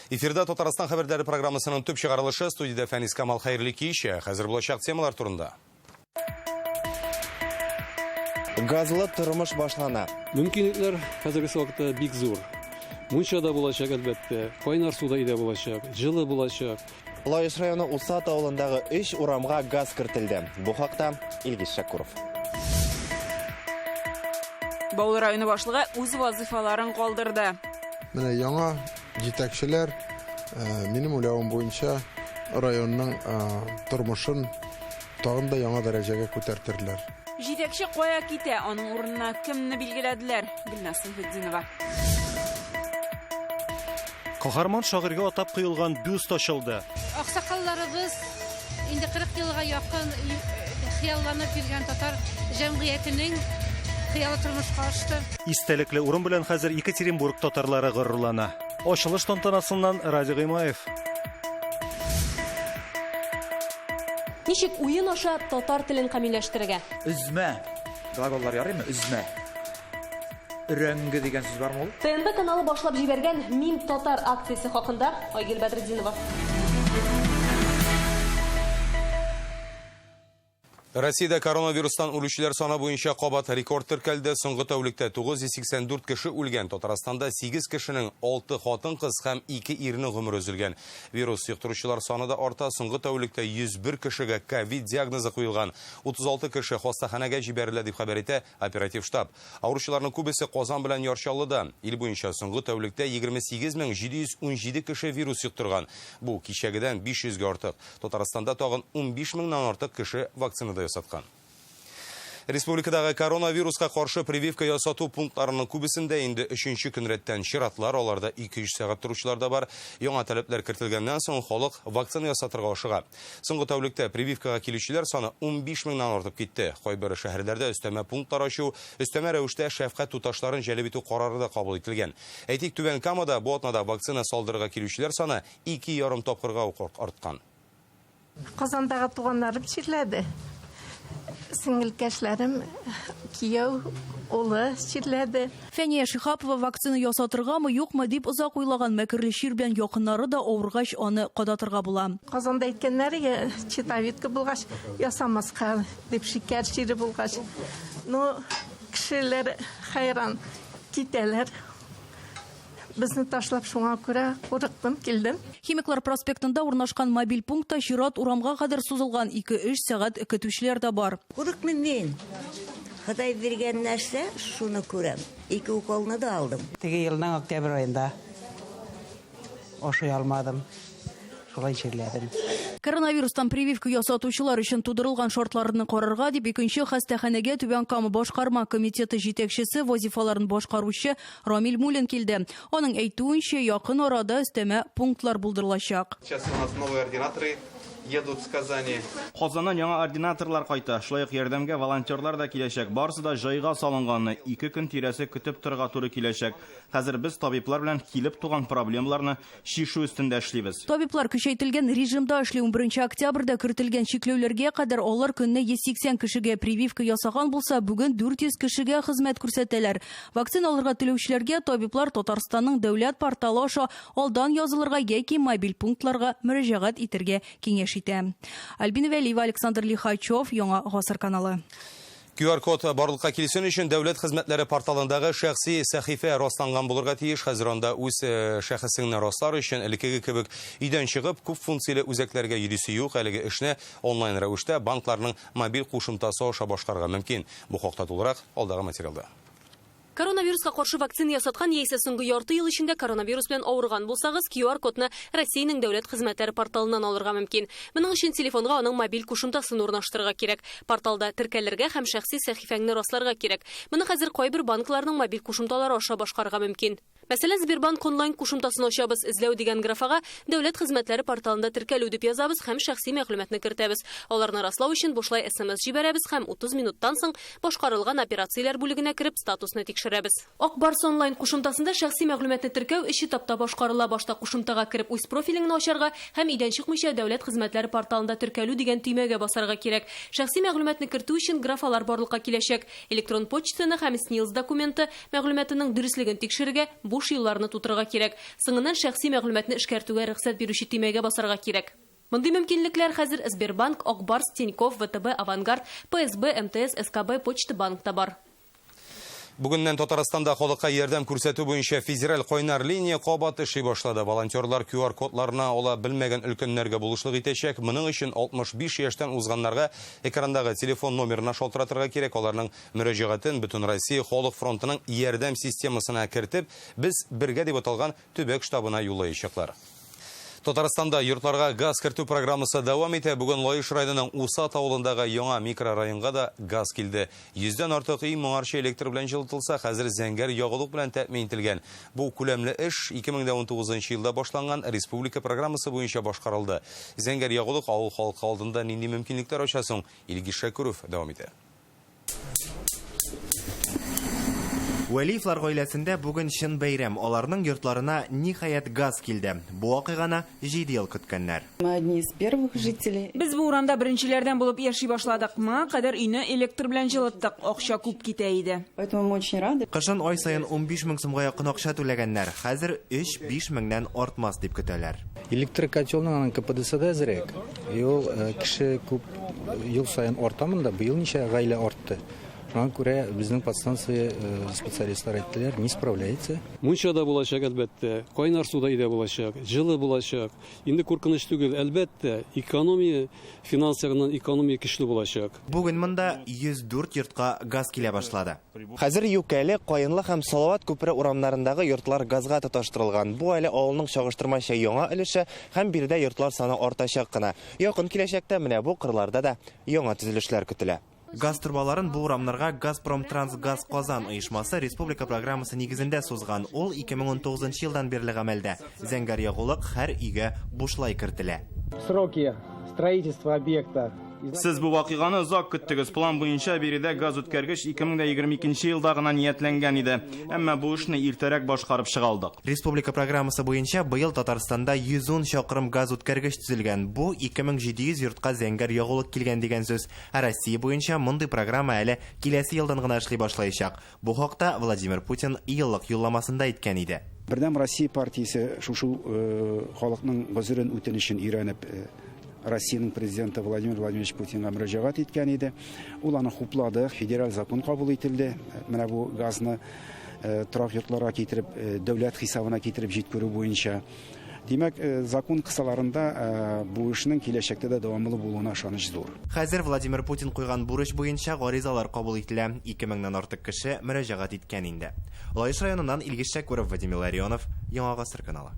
Эфирда Татарстан хәбәрләре программасының төп чыгарылышы студиядә Фәнис Камал хәерле кич. Хәзер булачак темалар турында. Газлы тормыш башлана. Мөмкинлекләр хәзерге вакытта бик зур. Мунча да булачак, әлбәттә, кайнар су да өйдә булачак, җылы булачак. Лаеш районы Усат авылындагы өч урамга газ кертелде. Бу хакта Илгиз Шакуров. Баулы районы башлыгы үз вазыйфаларын калдырды. Менә яңа җитәкчеләр, минем уйлавым буенча, районның тормышын тагын да яңа дәрәҗәгә күтәртерләр. Җитәкче кая китә, аның урынына кемне билгеләделәр? Гөлназ Сәйфетдинова. Каһарман шагыйрьгә атап куелган бюст ачылды. Аксакалларыбыз инде 40 елга якын хыялланып йөргән татар җәмгыятенең хыялы тормышка ашты. Истәлекле урын белән хәзер Екатеринбург татарлары горурлана. Ачылыш тантанасыннан Радий Гыймаев. Ничек уен аша татар телен камилләштерергә? Өзмә. Глаголлар ярыймы? Өзмә. Өрәңге дигән сүз бармы ул? ТНВ каналы башлап җибәргән Мин татар акциясе хакында Айгөл Бәдретдинова. Россиядә коронавирустан үлүчеләр саны буенча кабат рекорд теркәлде. Соңгы тәүлектә 984 кеше үлгән. Татарстанда 8 кешенең 6 хатын-кыз һәм 2 ирнең гомере өзелгән. Вирус йоктыручылар саны да арта. Соңгы тәүлектә 101 кешегә ковид диагнозы куелган. 36 кеше хастаханәгә җибәрелә дип хәбәр итә оператив штаб. Авыручыларның күбесе Казан белән Яр Чаллыда. Ил буенча соңгы тәүлектә 28717 кеше вирус йоктырган. Бу кичәгедән 500гә артык. Татарстанда тагын 15 меңнән артык кеше вакцинада ясаткан. Республикадагы коронавируска каршы прививка ясату пунктларының күбесендә инде 3нче көн рәттән чиратлар, аларда 2-3 сәгать торучылар да бар. Яңа таләпләр кертелгәннән соң халык вакцина ясатырга ашыга. Соңгы тәүлектә прививкага килүчеләр саны 15 меңнән артып китте. Кайбер шәһәрләрдә өстәмә пунктлар ачу, өстәмә рәвештә шәфкать туташларын җәлеп итү карары да кабул ителгән. Әйтик, Түбән Камада бу атнада вакцина салдырырга килүчеләр саны 2,5 тапкырга ук арткан. Казандагы туганнарым чирләде. Сеңелкәшләрем, кияү, улы чирләде. Фәния Шиһапова вакцина ясатыргамы, юкмы дип озак уйлаган. Мәкерле чир белән якыннары да авыргач аны кадатырга була. Казанда әйткәннәр, щитовидка булгач ясамаска дип, шикәр чире булгач. Ну, кешеләр хайран китәләр. Безне ташлап, шуңа күрә курыктым, килдем. Химиклар проспектында урнашкан мобиль пунктта чират урамга кадәр сузылган, 2-3 сәгать көтүчеләр дә бар. Курыкмыйм мин. Ходай биргән нәрсә, шуны күрәм. 2 уколны да алдым. Теге елның октябрь аенда ашый алмадым. Шулай чирләдем. Коронавирустан прививка ясатучылар өчен тудырылган шартларны карарга дип икенче хастаханәгә Түбән Кама башкарма комитеты җитәкчесе вазифаларын башкаручы Рамил Муллин килде. Аның әйтүенчә, якын арада өстәмә пунктлар булдырылачак. Сейчас у нас новые ординаторы едут с Казани. Казаннан яңа ординаторлар кайта. Шулай ук ярдәмгә волонтерлар да киләчәк. Барысы да җайга салынганны 2 көн тирәсе көтеп торырга туры киләчәк. Хәзер без табиблар белән килеп туган проблемаларны чишү өстендә эшлибез. Табиблар көчәйтелгән режимда эшли. 11 октябрьдә кертелгән чикләүләргә кадәр алар көненә 180 кешегә прививка ясаган булса, бүген 400 кешегә хезмәт күрсәтәләр. Вакцина алырга теләүчеләргә табиблар Татарстанның дәүләт порталы аша алдан язылырга яки мобиль пунктларга мөрәҗәгать итәргә киңәш итә. Альбина Вәлиева, Александр Лихачев, Яңа Гасыр каналы. QR-код барлыкка килсен өчен дәүләт хезмәтләре порталындагы шәхси сәхифә расланган булырга тиеш. Хәзер анда үз шәхесеңне раслар өчен элеккеге кебек өйдән чыгып күп функцияле үзәкләргә йөрисе юк. Әлеге эшне онлайн рәвештә банкларның мобиль кушымтасы аша башкарырга мөмкин. Бу хакта тулырак алдагы материалда. Коронавируска каршы вакцина ясаткан яисә соңгы ярты ел эчендә коронавирус белән авырган булсагыз, QR-кодны Россиянең дәүләт хезмәтләре порталыннан алырга мөмкин. Моның өчен телефонга аның мобиль кушымтасын урнаштырырга кирәк. Порталда теркәлергә һәм шәхси сәхифәңне расларга кирәк. Моны хәзер кайбер банкларның мобиль кушымталары аша башкарырга мөмкин. Мәсәлән, Сбербанк онлайн кушымтасын ачабыз. Эзләү дигән графага дәүләт хезмәтләре порталында теркәлү дип язабыз һәм шәхси мәгълүматны кертәбез. Аларны раслау өчен бушлай СМС җибәрәбез һәм 30 минуттан соң башкарылган операцияләр бүлегенә кереп статусны тикшерәбез. Ак Барс онлайн кушымтасында шәхси мәгълүматны теркәү өч этапта башкарыла. Башта кушымтага кереп үз профилеңне ачарга һәм өйдән чыкмыйча дәүләт хезмәтләре порталында теркәлү дигән төймәгә басарга кирәк. Шәхси мәгълүматны кертү өчен графалар барлыкка киләчәк. Электрон почтаны һәм СНИЛС документы мәгълүматының дөреслеген тикшерергә буш буш юлларны тутырырга кирәк. Соңыннан шәхси мәгълүматны эшкәртүгә рөхсәт бирүче төймәгә басарга кирәк. Мондый мөмкинлекләр хәзер Сбербанк, Ак Барс, Тинькофф, ВТБ, Авангард, ПСБ, МТС, СКБ, Почта Банкта бар. Бүгеннән Татарстанда халыкка ярдәм күрсәтү буенча федераль кайнар линия кабат эшли башлады. Волонтерлар QR кодларына ала белмәгән өлкәннәргә булышлык итәчәк. Моның өчен 65 яшьтән узганнарга экрандагы телефон номерына шалтыратырга кирәк. Аларның мөрәҗәгатен Бөтен Россия халык фронтының ярдәм системасына кертеп, без бергә дип аталган төбәк штабына юллаячаклар. Татарстанда йортларга газ кертү программасы дәвам итә. Бүген Лаеш районының Усат авылындагы яңа микрорайонга да газ килде. 100дән артык өй моңарчы электр белән җылытылса, хәзер зәңгәр ягулык белән тәэмин ителгән. Бу күләмле эш 2019 елда башланган республика программасы буенча башкарылды. Зәңгәр ягулык авыл халкы алдында нинди мөмкинлекләр ача соң? Илгиз Шәкүров дәвам итә. Вәлиевлар гаиләсендә бүген чын бәйрәм. Аларның йортларына ниһаять газ килде. Бу вакыйганы 7 ел көткәннәр. Мы одни из первых жителей. Без бу урамда беренчеләрдән булып яши башладык. Моңа кадәр өйне электр белән җылыттык. Акча күп китә иде. Поэтому мы очень рады. Кышын ай саен 15 мең сумга якын акча түләгәннәр. Хәзер 3-5 меңнән артмас дип көтәләр. Электрокотелның аның КПДС да әзрәк. И ул кеше күп ел саен арта монда. Быел ничә гаилә артты. Шуңа күрә безнең подстанция специалистлар әйттеләр, не справляется. Мунча да булачак, әлбәттә, кайнар су да өйдә булачак, җылы булачак. Инде куркыныч түгел, әлбәттә, экономия, финанс ягыннан экономия көчле булачак. Бүген монда 104 йортка газ килә башлады. Хәзер Юкәле, Каенлы һәм Салават күпере урамнарындагы йортлар газга тоташтырылган. Бу әле авылның чагыштырмача яңа өлеше һәм биредә йортлар саны артачак кына. Якын киләчәктә менә бу кырларда да яңа төзелешләр көтелә. Газ торбаларын бу урамнарга Газпром Трансгаз Казан оешмасы республика программасы нигезендә сузган. Ул 2019 елдан бирле гамәлдә. Зәңгәр ягулык һәр өйгә бушлай кертелә. Сроки строительства объекта. Сез бу вакыйганы озак көттегез. План буенча биредә газ үткәргеч 2022 елда гына ниятләнгән иде. Әмма бу эшне иртәрәк башкарып чыга алдык. Республика программасы буенча быел Татарстанда 110 чакрым газ үткәргеч төзелгән. Бу 2700 йортка зәңгәр ягулык килгән дигән сүз. Ә Россия буенча мондый программа әле киләсе елдан гына эшли башлаячак. Бу хакта Владимир Путин еллык юлламасында әйткән иде. Бердәм Россия партиясе шушы халыкның гозерен үтенечен өйрәнеп Россиянең президенты Владимир Владимирович Путинга мөрәҗәгать иткән иде. Ул аны хуплады, федераль закон кабул ителде. Менә бу газны торак йортларга китереп, дәүләт хисабына китереп җиткерү буенча. Димәк, закон кысаларында бу эшнең киләчәктә дә дәвамлы булуына ышаныч зур. Хәзер Владимир Путин куйган бурыч буенча гаризалар кабул ителә. 2000-нән артык кеше мөрәҗәгать иткән инде. Лаеш районыннан Илгиз Шәкүров, Вадим Илларионов, Яңа Гасыр каналы.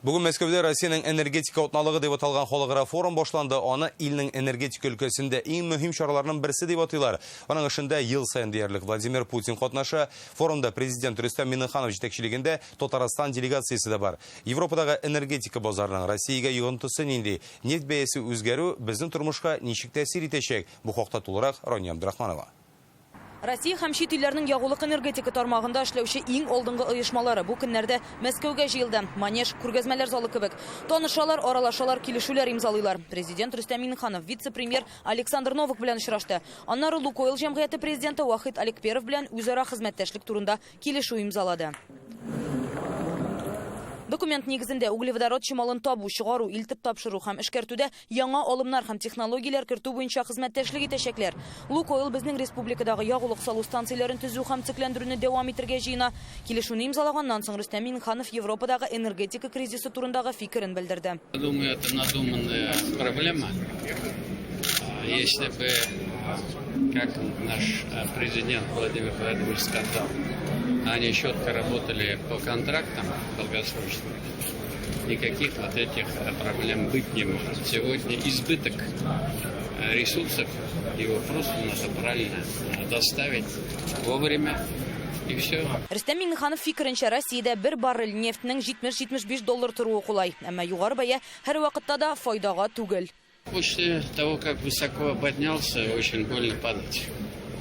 Бүген Мәскәүдә Россиянең энергетика атналыгы дип аталган халыкара форум башланды. Аны илнең энергетика өлкәсендә иң мөһим чараларның берсе дип атыйлар. Аның эшендә ел саен диярлек Владимир Путин катнаша. Форумда президент Рөстәм Миңнеханов җитәкчелегендә Татарстан делегациясе дә бар. Европадагы энергетика базарының Россиягә йогынтысы нинди? Нефть бәясе үзгәрү безнең тормышка ничек тәэсир итәчәк? Бу хакта тулырак Рания Абдрахманова. Россия һәм чит илләрнең ягулык энергетика тармагында эшләүче иң алдынгы оешмалары бу көннәрдә Мәскәүгә җыелды. Манеж, күргәзмәләр залы кебек. Танышалар, аралашалар, килешүләр имзалыйлар. Президент Рөстәм Миңнеханов вице-премьер Александр Новак белән очрашты. Аннары Лукойл җәмгыяте президенты Вахит Алекперов белән үзара хезмәттәшлек турында килешү имзалады. Документ нигезендә углеводород чималын табу, чыгару, илтеп тапшыру һәм эшкәртүдә яңа алымнар һәм технологияләр кертү буенча хезмәттәшлек итәчәкләр. Лукойл безнең республикадагы ягулык салу станцияләрен төзү һәм төзекләндерүне дәвам итәргә җыена. Килешүне имзалаганнан соң Рөстәм Миңнеханов Европадагы энергетика кризисы турындагы фикерен белдерде. Думаю, это надуманная проблема. Если бы, как наш президент Владимир Владимирович сказал, они четко работали по контрактам долгосрочным, никаких вот этих проблем быть не может. Сегодня избыток ресурсов, его просто надо правильно доставить вовремя. И все. Рөстәм Миңнеханов фикеренчә, Россиядә бер баррель нефтьнең 70-75 доллар торуы кулай. Әмма югары бәя һәр вакытта да файдага түгел. После того, как высоко поднялся, очень больно падать.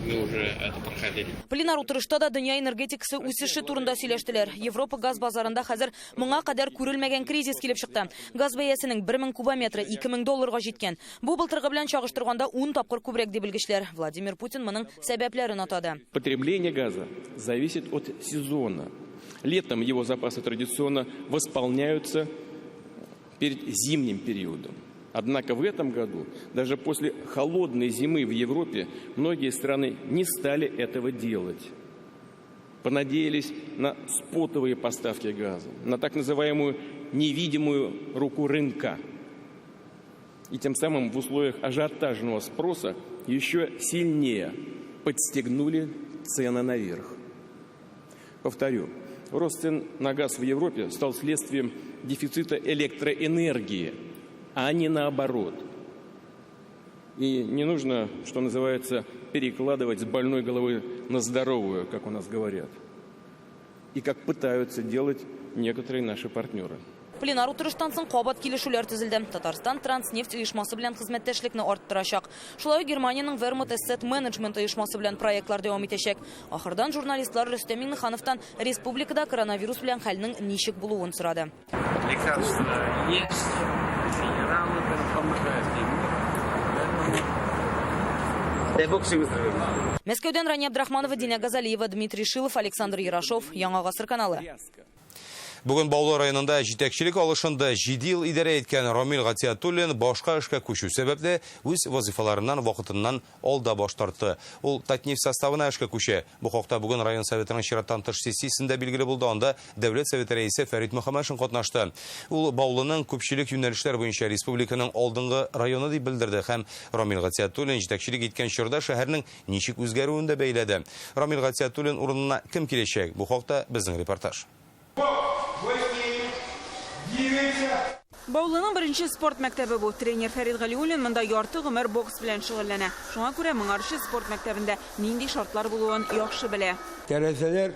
Мы уже это проходили. Пленар утырышта да дөнья энергетикасы үсеше турында сөйләштеләр. Европа газ базарында хәзер моңа кадәр күрелмәгән кризис килеп чыкты. Газ бәясенең 1000 кубометры 2000 долларга җиткән. Бу былтыргы белән чагыштырганда 10 тапкыр күбрәк дип белгечләр. Владимир Путин моның сәбәпләрен атады. Потребление газа зависит от сезона. Летом его запасы традиционно восполняются перед зимним периодом. Однако в этом году, даже после холодной зимы в Европе, многие страны не стали этого делать. Понадеялись на спотовые поставки газа, на так называемую невидимую руку рынка. И тем самым в условиях ажиотажного спроса еще сильнее подстегнули цены наверх. Повторю, рост цен на газ в Европе стал следствием дефицита электроэнергии, а не наоборот. И не нужно, что называется, перекладывать с больной головы на здоровую, как у нас говорят, и как пытаются делать некоторые наши партнеры. Пленар утырыштан соң кабат килешүләр төзелде. Татарстан Транснефть оешмасы белән хезмәттәшлекне арттырачак. Шулай ук Германиянең Vermut Asset Management оешмасы белән проектлар дәвам итәчәк. Ахырдан журналистлар Рөстәм Миңнехановтан республикада коронавирус белән хәлнең ничек булуын сорады. Лекарства есть, минералы помогают. Дай бог всем здоровья. Мәскәүдән Рания Абдрахманова, Динә Газалиева, Дмитрий Шилов, Александр Ярошов, Яңа Гасыр каналы. Бүген Баулы районында җитәкчелек алышында 7 ел идарә иткән Рамил Гатиятуллин башка эшкә күчү сәбәпле үз вазифаларыннан вакытыннан алда баш тартты. Ул Татнефть составына эшкә күчә. Бу хакта бүген район советының чираттан тыш сессиясендә билгеле булды. Анда Дәүләт Советы рәисе Фәрит Мөхәммәтшин катнашты. Ул Баулының күпчелек юнәлешләр буенча республиканың алдынгы районы дип белдерде һәм Рамил Гатиятуллин җитәкчелек иткән чорда шәһәрнең ничек үзгәрүен дә бәйләде. Рамил Гатиятуллин урынына кем киләчәк? Бу хакта безнең репортаж. Баулының беренче спорт мәктәбе бу. Тренер Фәрит Галиуллин монда ярты гомер бокс белән шөгыльләнә. Шуңа күрә моңарчы спорт мәктәбендә нинди шартлар булуын яхшы белә. Тәрәзәләр,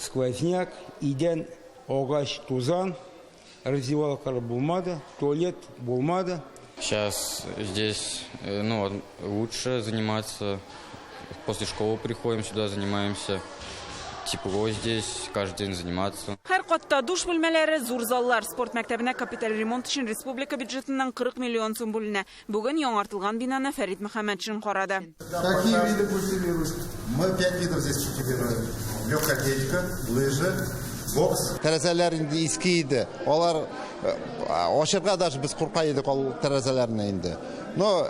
сквозняк, идән, агач, тузан, раздевалкалар булмады, туалет булмады. Сейчас здесь, ну, лучше заниматься. После школы приходим сюда, занимаемся. Тепло здесь, каждый день заниматься. Һәр катта душ бүлмәләре, зур заллар. Спорт мәктәбенә капиталь ремонт өчен республика бюджетыннан 40 миллион сум бүленә. Бүген яңартылган бинаны Фәрит Мөхәммәтшин карады. Какие виды культивируют? Мы 5 видов здесь культивируем. Легкая атлетика, лыжи, бокс. Тәрәзәләр инде иске иде. Алар ашырга даже без курка идек ул тәрәзәләрне инде. Но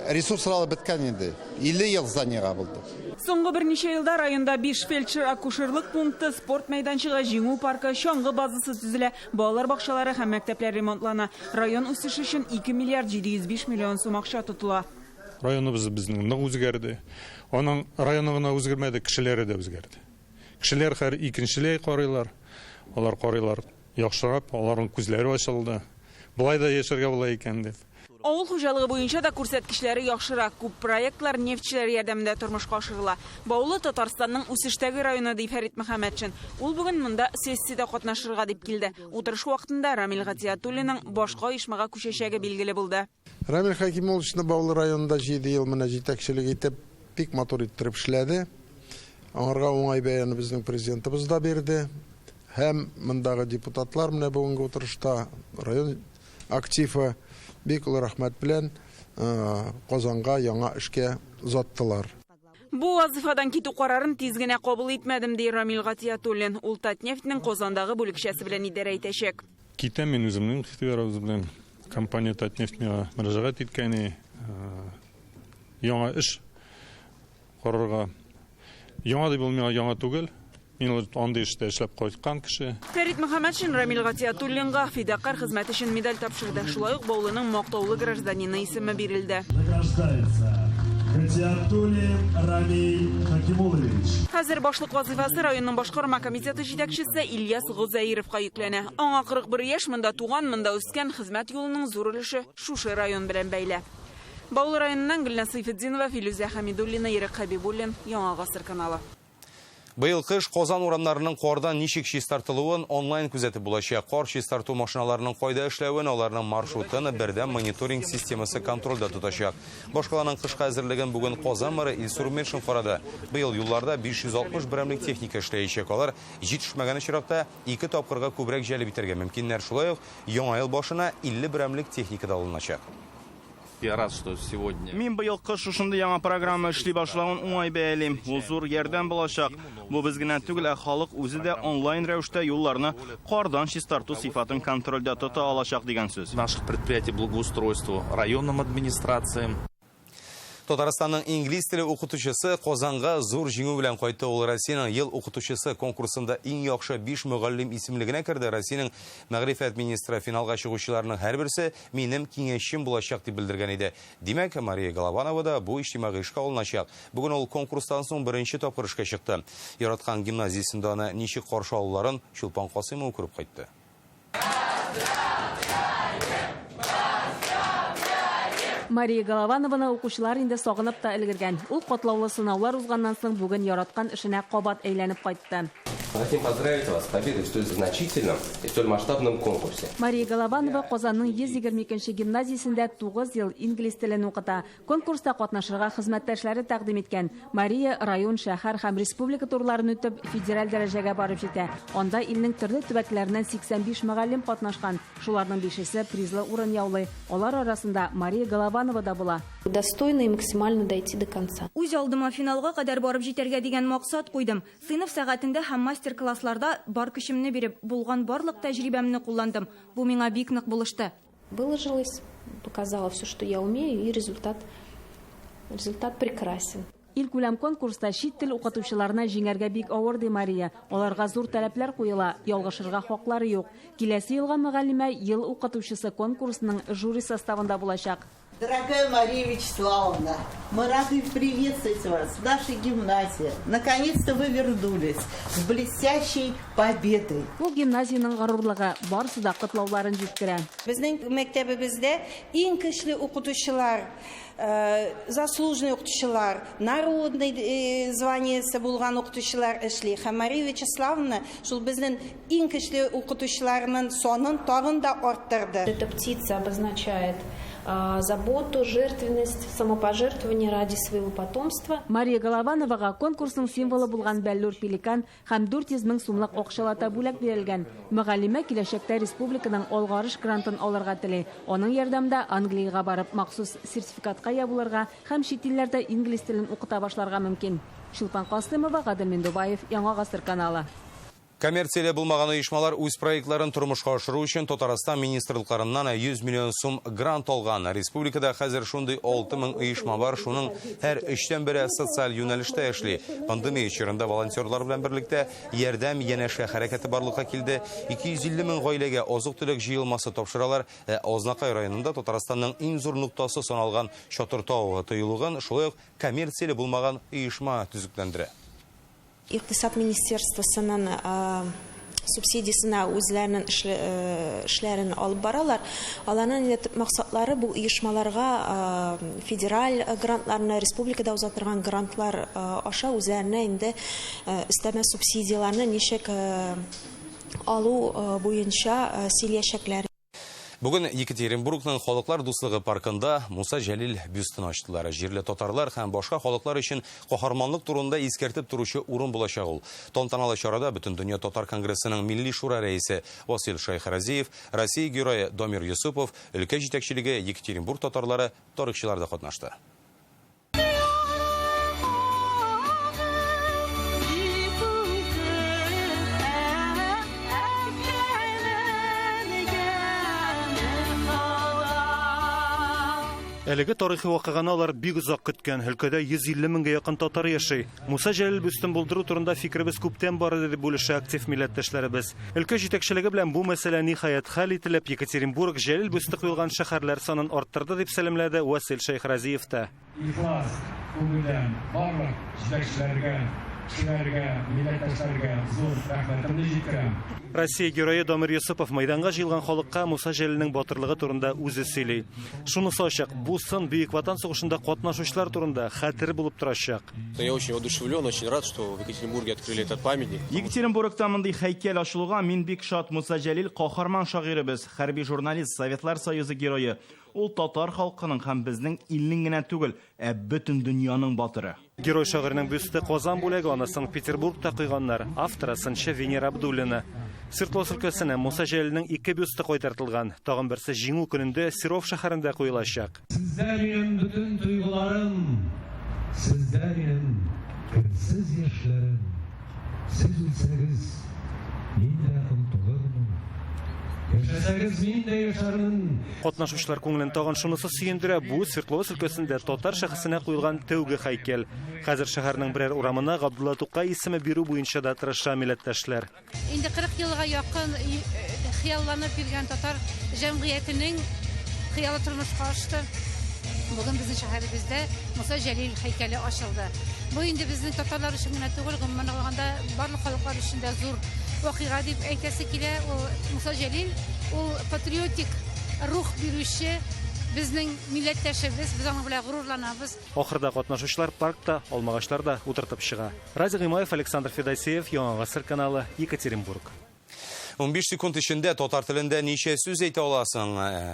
ресурслар беткән инде. 50 ел зданиега булды. Соңгы берничә елда районда 5 фельдшер-акушерлык пункты, спорт мәйданчыгы, җиңү паркы, чаңгы базасы төзелә, балалар бакчалары һәм мәктәпләр ремонтлана. Район үсеше өчен 2 миллиард 705 миллион сум акча тотыла. Районыбыз безнең нык үзгәрде. Аның районы гына үзгәрмәде, кешеләре дә үзгәрде. Кешеләр һәр икенчеләй карыйлар. Алар карыйлар яхшырак, аларның күзләре ачылды. Болай да яшәргә була икән дип. Авыл хуҗалыгы буенча да күрсәткечләре яхшырак. Күп проектлар нефтьчеләр ярдәмендә тормышка ашырыла. Баулы Татарстанның үсештәге районы ди Фәрит Мөхәммәтшин. Ул бүген монда сессиядә катнашырга дип килде. Утырыш вакытында Рамил Гатиятуллинның башка оешмага күчәчәге билгеле булды. Рамил Хакимовичны Баулы районында 7 ел менә җитәкчелек итеп, бик матур иттереп эшләде. Аңарга уңай бәяне безнең президентыбыз да бирде. Һәм мондагы депутатлар менә бүгенге утырышта район активы бик олы рәхмәт белән Казанга яңа эшкә озаттылар. Бу вазифадан китү карарын тиз генә кабул итмәдем, ди Рамил Гатиятуллин. Ул Татнефтьнең Казандагы бүлекчәсе белән идарә итәчәк. Китәм мин үземнең ихтыярыбыз белән. Компания Татнефть миңа мөрәҗәгать иткәне, яңа эш карарга. Яңа дип ул миңа яңа түгел. Мин ул андый эштә эшләп кайткан кеше. Фәрит Мөхәммәтшин Рамил Гатиятуллинга фидакарь хезмәт өчен медаль тапшырды. Шулай ук Баулының мактаулы гражданины исеме бирелде. Награждается Гатиятуллин Рамиль Хакимуллович. Хәзер башлык вазифасы районның башкарма комитеты җитәкчесе Ильяс Гозәировка йөкләнә. Аңа 41 яшь, монда туган, монда үскән, хезмәт юлының зур өлеше шушы район белән бәйле. Баулы районыннан Гөлназ Сәйфетдинова, Филүзә Хәмидуллина, Ирек Хәбибуллин, Яңа Гасыр каналы. Быел кыш Казан урамнарының кардан ничек чистартылуын онлайн күзәтеп булачак. Кар чистарту машиналарының кайда эшләвен, аларның маршрутын бердәм мониторинг системасы контрольдә тотачак. Башкаланың кышка әзерлеген бүген Казан мэры Илсур Метшин карады. Быел юлларда 560 берәмлек техника эшләячәк. Алар җитешмәгән очракта 2 тапкырга күбрәк җәлеп итәргә мөмкиннәр. Шулай ук яңа ел башына 50 берәмлек техника да алыначак. Я рад, что сегодня... Мин быел кыш шушындый яңа программа эшли башлавын уңай бәялим. Ул зур ярдәм булачак. Бу без генә түгел, ә халык үзе дә онлайн рәвештә юлларны кардан чистарту сыйфатын контрольдә тота алачак дигән сүз. Наших предприятий благоустройству, районным администрациям. Татарстанның инглиз теле укытучысы Казанга зур җиңү белән кайтты. Ул Россиянең ел укытучысы конкурсында иң яхшы 5 мөгаллим исемлегенә керде. Россиянең мәгърифәт министры финалга чыгучыларның һәрберсе минем киңәшчем булачак дип белдергән иде. Димәк, Мария Голованова да бу иҗтимагый эшкә алыначак. Бүген ул конкурстан соң беренче тапкыр эшкә чыкты. Яраткан гимназиясендә аны ничек каршы алуларын Чулпан Касыймова күреп кайтты. Мария Голованованы укучылар инде сагынып та өлгергән. Ул катлаулы сынаулар узганнан соң бүген яраткан эшенә кабат әйләнеп кайтты. Хотим поздравить вас с победой в столь значительном и столь масштабном конкурсе. Мария Голованова Казанның 122 гимназиясендә 9 ел инглиз телен укыта. Конкурста катнашырга хезмәттәшләре тәкъдим иткән. Мария район, шәһәр һәм республика турларын үтеп, федераль дәрәҗәгә барып җитә. Анда илнең төрле төбәкләреннән 85 мөгаллим катнашкан. Шуларның бишесе призлы урын яулый. Алар арасында Мария Голованова да була. Достойно и максимально дойти до конца. Үз алдыма финалга кадәр барып җитәргә дигән максат куйдым. Сыйныф сәгатендә һәм мастер-классларда бар көчемне биреп, булган барлык тәҗрибәмне кулландым. Бу миңа бик нык булышты. Выложилась, показала все, что я умею, и результат прекрасен. Илкүләм конкурста чит тел укытучыларына җиңәргә бик авыр, ди Мария. Аларга зур таләпләр куела, ялгышырга хаклары юк. Киләсе елга мөгаллимә ел укытучысы конкурсының жюри составында булачак. Дорогая Мария Вячеславовна, мы рады приветствовать вас в нашей гимназии. Наконец-то вы вернулись с блестящей победой. Бу гимназиянең горурлыгы, барысы да котлауларын җиткерә. Безнең мәктәбебездә иң көчле укытучылар, заслуженный укытучылар, народный званиесе булган укытучылар эшли. Һәм Мария Вячеславовна шул безнең иң көчле укытучыларның санын тагын да арттырды. Эта птица обозначает заботу, жертвенность, самопожертвование ради своего потомства. Мария Головановага конкурсның символы булган бәллүр пеликан һәм 400 мең сумлык акчалата бүләк бирелгән. Мөгаллимә киләчәктә республиканың алгарыш грантын алырга тели. Аның ярдәмендә Англиягә барып махсус сертификатка ия булырга һәм чит илләрдә инглиз телен укыта башларга мөмкин. Чулпан Касымова, Гадел Миндубаев, Яңа Гасыр каналы. Коммерцияле булмаган оешмалар үз проектларын тормышка ашыру өчен Татарстан министрлыкларыннан 100 миллион сум грант алган. Республикада хәзер шундый 6000 оешма бар, шуның һәр өчтән бере социаль юнәлештә эшли. Пандемия чорында волонтерлар белән берлектә ярдәм янәшә хәрәкәте барлыкка килде. 250 мең гаиләгә азык-төлек җыелмасы тапшыралар. Азнакай районында Татарстанның иң зур ноктасы саналган Чатыртау тыюлыгын шулай ук коммерцияле булмаган оешма төзекләндерә. Икътисад министерствосының субсидиясенә үзләренең эшләрен алып баралар. Аларның төп максатлары бу оешмаларга федераль грантларны, республикада уза торган грантлар аша үзләренә инде өстәмә субсидияләрне ничек алу буенча сөйләшәкләр. Бүген Екатеринбургның Халыклар дуслыгы паркында Муса Җәлил бюстын ачтылар. Җирле татарлар һәм башка халыклар өчен каһарманлык турында искәртеп торучы урын булачак ул. Тантаналы чарада Бөтендөнья татар конгрессының Милли шура рәисе Васил Шәйхразиев, Россия герое Дамир Юсупов, өлкә җитәкчелеге Екатеринбург татарлары, тарихчылар да катнашты. Әлеге тарихи вакыйганы алар бик озак көткән. Өлкәдә 150 меңгә якын татар яши. Муса Җәлил бюстын булдыру турында фикеребез күптән бар иде, дип бүлешә актив милләттәшләребез. Өлкә җитәкчелеге белән бу мәсьәлә ниһаять хәл ителеп, Екатеринбург Җәлил бюсты куелган шәһәрләр санын арттырды, дип сәламләде Васил Шәйхразиев та. Ихлас күңелдән барлык җитәкчеләргә, кешеләргә, милләттәшләргә зур рәхмәтемне җиткерәм. Россия герое Дамир Юсупов майданга җыелган халыкка Муса Җәлилнең батырлыгы турында үзе сөйли. Шунысы ачык, бу сын Бөек Ватан сугышында катнашучылар турында хәтер булып торачак. Я очень воодушевлен, очень рад, что в Екатеринбурге открыли этот памятник. Екатеринбургта мондый һәйкәл ачылуга мин бик шат. Муса Җәлил каһарман шагыйребез, хәрби журналист, Советлар Союзы герое. Ул татар халкының һәм безнең илнең генә түгел, ә бөтен дөньяның батыры. Герой шагыйрьнең бюсты Казан бүләге, аны Санкт-Петербургта куйганнар. Авторы сынчы Венера Абдуллина. Свердловск өлкәсенә Муса Җәлилнең ике бюсты кайтартылган. Тагын берсе Җиңү көнендә Серов шәһәрендә куелачак. Сездә минем бөтен тойгыларым, сездә минем керсез яшьләрем. Сез үлсәгез, мин дә онытылырмын. Яшәсәгез, мин дә яшәрмен. Катнашучылар күңелен тагын шунысы сөендерә, бу Свердловск өлкәсендә татар шәхесенә куелган тәүге һәйкәл. Хәзер шәһәрнең берәр урамына Габдулла Тукай исеме бирү буенча да тырыша милләттәшләр. Инде 40 елга якын хыялланып йөргән татар җәмгыятенең хыялы тормышка ашты. Бүген безнең шәһәребездә Муса Җәлил һәйкәле ачылды. Бу инде безнең татарлар өчен генә түгел, гомумән алганда барлык халыклар өчен дә зур вакыйга дип әйтәсе килә. Ул Муса Җәлил, ул патриотик рух бирүче безнең милләттәшебез, без аның белән горурланабыз. Ахырда катнашучылар паркта алмагачлар да утыртып чыга. Радик Гыймаев, Александр Федосеев, Яңа Гасыр каналы, Екатеринбург. 15 секунд эчендә татар телендә ничә сүз әйтә аласың?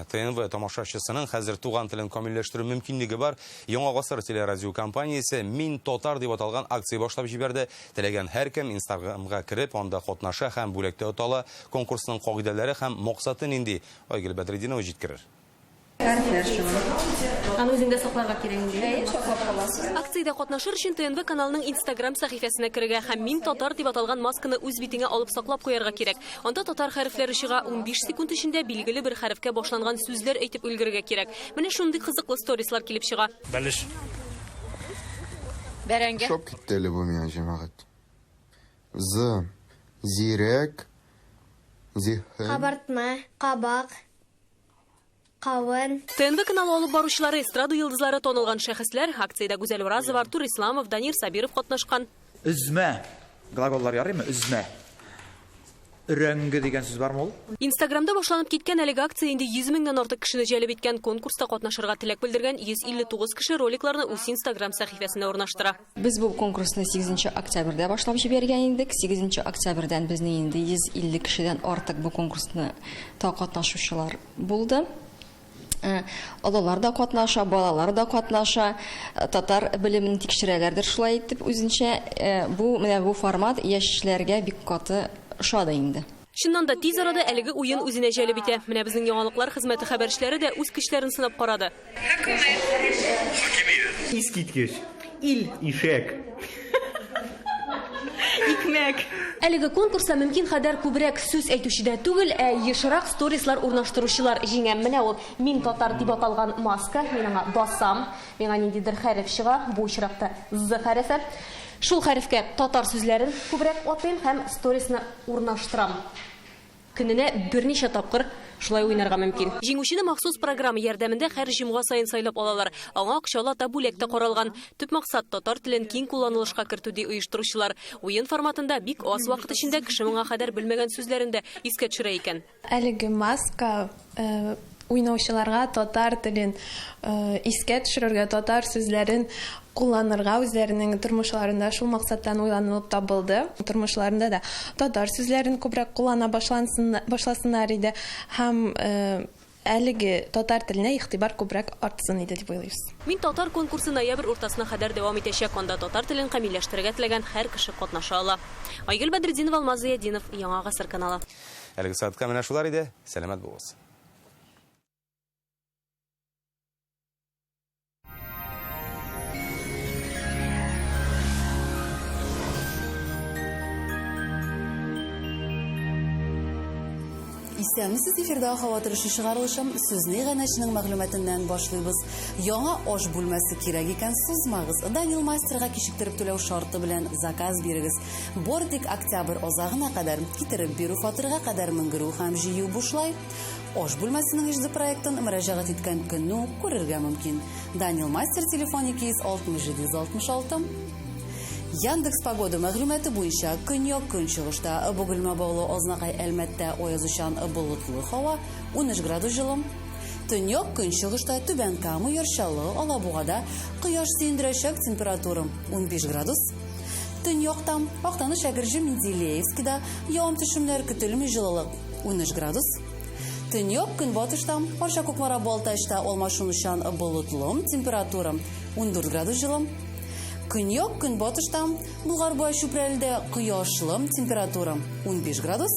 ТНВ тамашачысының хәзер туган телен камилләштерү мөмкинлеге бар. Яңа Гасыр телерадиокомпаниясе Мин татар дип аталган акция башлап җибәрде. Теләгән һәркем Инстаграмга кереп, анда катнаша һәм бүләк тә ота ала. Конкурсның кагыйдәләре һәм максаты нинди? Айгөл Бәдретдинова җиткерер. Хәрефләр чыга. Аны үзеңдә сакларга кирәк инде. Әйе, саклап каласыз. Акциядә катнашыр өчен ТНВ каналының Инстаграм сәхифәсенә керергә һәм Мин татар дип аталган масканы үз битеңә алып саклап куярга кирәк. Анда татар хәрефләре чыга, 15 секунд эчендә билгеле бер хәрефкә башланган сүзләр әйтеп өлгерергә кирәк. Менә шундый кызыклы сторислар килеп чыга. Бәлеш. Бәрәңге. Ошап китте әле бу миңа, җәмәгать. З. Зирәк. Зиһен. Кабартма, кабак. Кавын. ТНВ каналы алып баручылары, эстрада йолдызлары, танылган шәхесләр. Акциядә Гүзәл Уразова, Артур Исламов, Данир Сабиров катнашкан. Өзмә. Глаголлар ярыймы? Өзмә. Өрәңге дигән сүз бармы ул? Инстаграмда башланып киткән әлеге акция инде 100 меңнән артык кешене җәлеп иткән. Конкурста катнашырга теләк белдергән 159 кеше роликларны үз Инстаграм сәхифәсенә урнаштыра. Без бу конкурсны 8 октябрьдә башлап җибәргән идек. 8 октябрьдән безнең инде 150 кешедән артык бу конкурсны та катнашучылар булды. Олылар да катнаша, балалар да катнаша, татар белемен тикшерәләрдер шулай итеп үзенчә. Бу менә бу формат яшьләргә бик каты ошады инде. Чыннан да тиз арада әлеге уен үзенә җәлеп итә. Менә безнең яңалыклар хезмәте хәбәрчеләре дә үз көчләрен сынап карады. Искиткеч. Ил. Ишәк. Икмәк. Әлеге конкурста мөмкин кадәр күбрәк сүз әйтүчедә түгел, ә ешрак сторислар урнаштыручылар җиңә. Менә ул Мин татар дип аталган маска, мин аңа басам, миңа ниндидер хәреф чыга, бу очракта З хәрефе. Шул хәрефкә татар сүзләрен күбрәк атыйм һәм сторисны урнаштырам. Көненә берничә тапкыр шулай уйнарга мөмкин. Җиңүчене махсус программа ярдәмендә һәр җомга саен сайлап алалар. Аңа акчалата бүләк тә каралган. Төп максат татар телен киң кулланылышка кертү, ди оештыручылар. Уен форматында бик аз вакыт эчендә кеше моңа кадәр белмәгән сүзләрен дә искә төшерә икән. Әлеге маска уйнаучыларга татар телен искә төшерергә, татар сүзләрен кулланырга үзләренең тормышларында шул максаттан уйланылып табылды. Тормышларында да татар сүзләрен күбрәк куллана башласыннар иде һәм әлеге татар теленә игътибар күбрәк артсын иде дип уйлыйбыз. Мин татар конкурсы ноябрь уртасына кадәр дәвам итәчәк. Анда татар телен камилләштерергә теләгән һәр кеше катнаша ала. Айгөл Бәдретдинова, Алмаз Зыятдинов, Яңа Гасыр каналы. Әлеге сәгатькә менә шулар иде. Сәламәт булыгыз. Исәнмесез, эфирдә һава торышы чыгарылышым. Сүзне иганәченең мәгълүматыннан башлыйбыз. Яңа аш бүлмәсе кирәк икән, сузмагыз. Данил мастерга кичектереп түләү шарты белән заказ бирегез. Бар тик октябрь азагына кадәр китереп бирү фатирга кадәр менгерү һәм җыю бушлай. Аш бүлмәсенең иҗади проектын мөрәҗәгать иткән көнне үк күрергә мөмкин. Данил мастер телефон 267 66. Яндекс погода мәгълүматы буенча көньяк көнчыгышта Бөгелмә Баулы Азнакай Әлмәттә аязучан болытлы һава 13 градус җылы. Төньяк көнчыгышта Түбән Кама, Яр Чаллы, Алабугада кояш сөендерәчәк, температура 15 градус. Төньякта Актаныш, Әгерҗе, Менделеевскида явым-төшемнәр көтелми, җылылык 13 градус. Төньяк көнбатышта Арча, Кукмара, Балтачта алмашынучан болытлы, температура 14 градус җылы. Көньяк көнбатышта Болгар, Буа, Чүпрәледә кояшлы, температура 15 градус.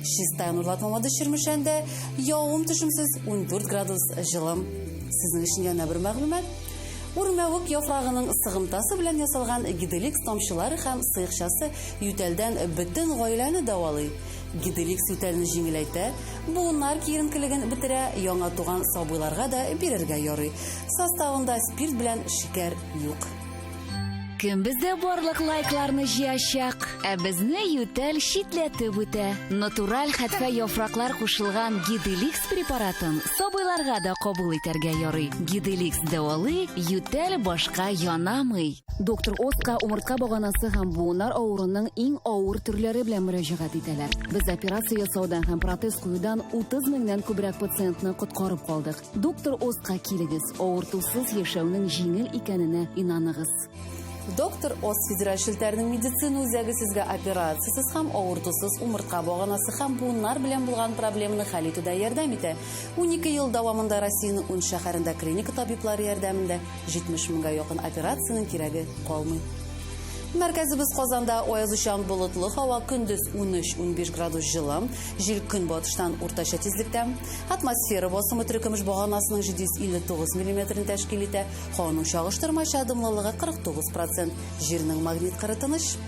Чистай, Нурлат, Мамадыш, Чирмешәндә явым-төшемсез 14 градус җылы. Сезнең өчен янә бер мәгълүмат. Үрмәвек яфрагының сыгымтасы белән ясалган Гиделикс тамчылары һәм сыекчасы ютәлдән бөтен гаиләне дәвалый. Гиделикс ютәлне җиңеләйтә, буыннар киеренкелеген бетерә, яңа туган сабыйларга да бирергә ярый. Составында спирт белән шикәр юк. Кем бездә барлык лайкларны җыячак? Ә безне ютәл читләтеп үтә. Натураль хәтфә яфраклар кушылган Гиделикс препаратын сабыйларга да кабул итәргә ярый. Гиделикс дәвалый, ютәл башка янамый. Доктор Оска умыртка баганасы һәм буыннар авыруының иң авыр төрләре белән мөрәҗәгать итәләр. Без операция ясаудан һәм протез куюдан 30 меңнән күбрәк пациентны коткарып калдык. Доктор Оска килегез, авыртусыз яшәүнең җиңел икәненә инаныгыз. Доктор Ос федераль челтәренең медицина үзәге сезгә операциясез һәм авыртусыз умыртка баганасы һәм буыннар белән булган проблеманы хәл итүдә ярдәм итә. 12 ел дәвамында Россиянең 10 шәһәрендә клиника табиблары ярдәмендә 70 меңгә якын операциянең кирәге калмый. Мәркәзебез Казанда аязучан болытлы һава, көндез 13-15 градус җылы, җил көнбатыштан уртача тизлектә. Атмосфера басымы терекөмеш баганасының 759 миллиметрын тәшкил итә. Һаваның чагыштырмача дымлылыгы 49 процент. Җирнең магнит кыры тыныч.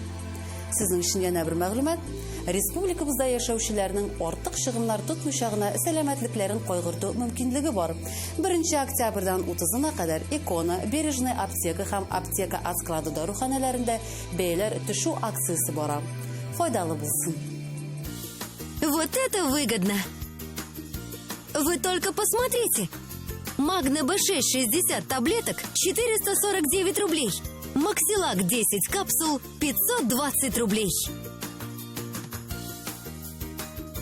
Сезнең өчен янә бер мәгълүмат. Республикабызда яшәүчеләрнең артык чыгымнар тотмыйча гына сәламәтлекләрен кайгырту мөмкинлеге бар. 1 октябрьдән 30-на кадәр Экона, Бережная аптека һәм Аптека от склада даруханәләрендә бәяләр төшү акциясе бара. Файдалы булсын. Вот это выгодно! Вы только посмотрите! Магна Б6 60 таблеток 449 рублей. Максилак 10 капсул 520 рублей.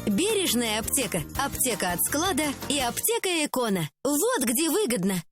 Бережная аптека, аптека от склада и аптека Экона. Вот где выгодно.